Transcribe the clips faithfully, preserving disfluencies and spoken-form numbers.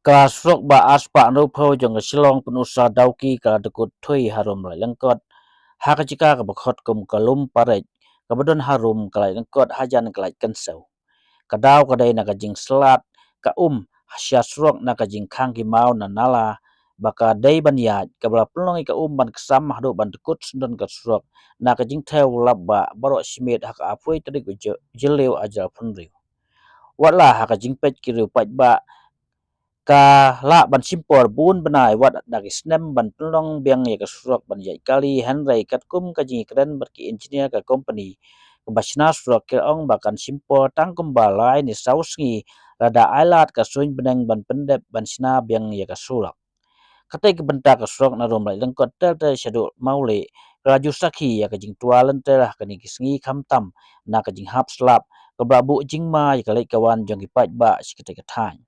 Ka surok ba ar spah hynriewphew jong ka Shillong Pynursla Dawki ka la dkut thui harum Laitlangkot, ha ka jaka kaba khot kum ka Lum Parek, kaba don harum ka Laitlangkot hajan ka Laitkynsew. Ka daw ka dei na ka jingslat ka um sha surok na ka jingkhang ki maw na nala, ba ka dei ban ïaid, kaba la pynlong ïa ka um ban ksam haduh ban dkut syndon ka surok na ka jingthew lap ba baroh shi miet ha ka arphew tarik u Jylliew arhajar arphew hynriew. Wat la ha ka jingpeit ki riew paidbah ka lah ban shim por bun bnai wat da ki snem ban pynlong biang ïa ka surok ban ïaid kali, hynrei katkum ka jingïakren bad ki engineer ka kompani kaba shna surok, ki la ong ba kan shim por tang kumba lai ne saw sngi lada ai lad ka suiñ bneng ban pyndep ban shna biang ïa ka surok. Katei ka bynta ka surok na Rum Laitlangkot ter ter shaduh Mawlieh ka la ju sakhi ïa ka jingtwa lynter ha kine ki sngi, khamtam na ka jinghap slap kaba la buh jingma ïa ka leit ka wan jong ki paidbah sha katei ka thaiñ.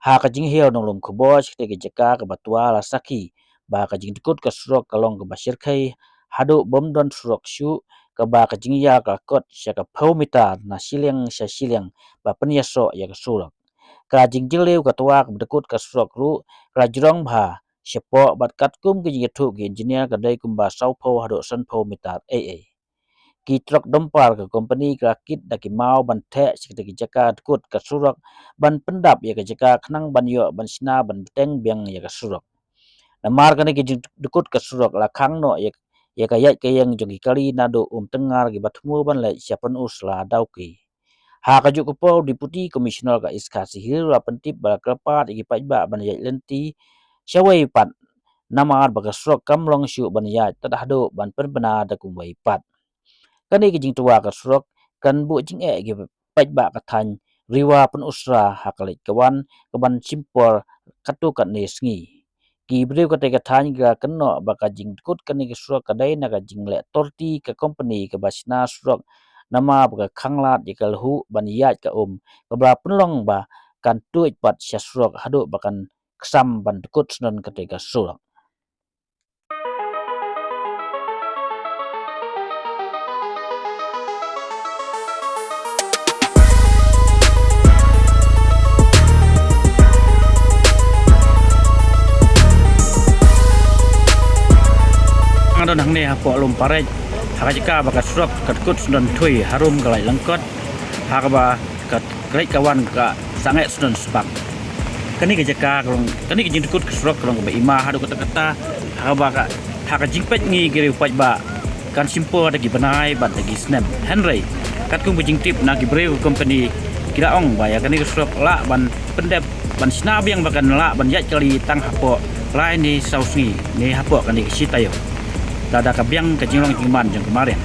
Ha ka jinghiar nonglum khubor sha katei ka jaka kaba twa, la sakhi ba ka jingdkut ka surok ka long kaba shyrkhei haduh bym don surok shuh, kaba ka jingïar ka la kot sha ka phew mitar na shiliang sha shiliang ba pynïasoh ïa ka surok. Ka jingjylliew ka twa kaba dkut ka surok ruh ka la jrong bha shapoh, bad katkum ka jingïathuh ki engineer ka dei kumba sawphew haduh sanphew mitar ei ei. Ki trok dumper ka kompani ka la kit da ki maw ban theh sha katei ka jaka dkut ka surok ban pyndap ïa ka jaka khnang ban ïoh ban shna ban bteng biang ïa ka surok. Namar kane ka jingdkut ka surok la khang noh ïa, ïa ka ïaid ka ïeng jong ki kali naduh Umtyngngar kiba thmu ban leit sha Pynursla Dawki. Ha kajuh ka por, Deputy Commissioner ka East Khasi Hills la pyntip ba la kyrpad ïa ki paidbah ban ïaid lynti shawei pat, namar ba ka surok kam long shuh ban ïaid tad haduh ban pynbna da kumwei pat. Kane ka jingtwa ka surok kan buh jingeh ïa ki paidbah ka thaiñ Riwa Pynursla ha ka leit ka wan kaban shim por katto katne sngi. Ki briew katei ka thaiñ ki la kynnoh ba ka jingdkut kane ka surok ka dei na ka jingleh torti ka kompani kaba shna surok, namar ba ka khanglad ïa ka lhuh ban ïaid ka um, kaba la pynlong ba kan tuid pat sha surok haduh ba kan ksam ban dkut syndon katei ka surok. Nga don hangne hapoh Lum Parek, ha ka jaka ba ka surok ka dkut syndon thui harum ka Laitlangkot, ha kaba ka leit ka wan ka sangeh syndon spah. Kane ka jaka ka long, kane ka jingdkut ka surok ka long kaba ima haduh katta katta, ha kaba ka, ha ka jingpeit ngi ki riew paidbah kan shim por da ki bnai bad da ki snem. Hynrei katkum ka jingtip na ki briew ka kompani, ki la ong ba ïa kane ka surok lah ban pyndep ban shna biang ba kan lah ban ïaid kali tang hapoh lai ne saw sngi ne hapoh kane ka shi taïew, lada ka biang ka jinglong jingman jong ka mariang.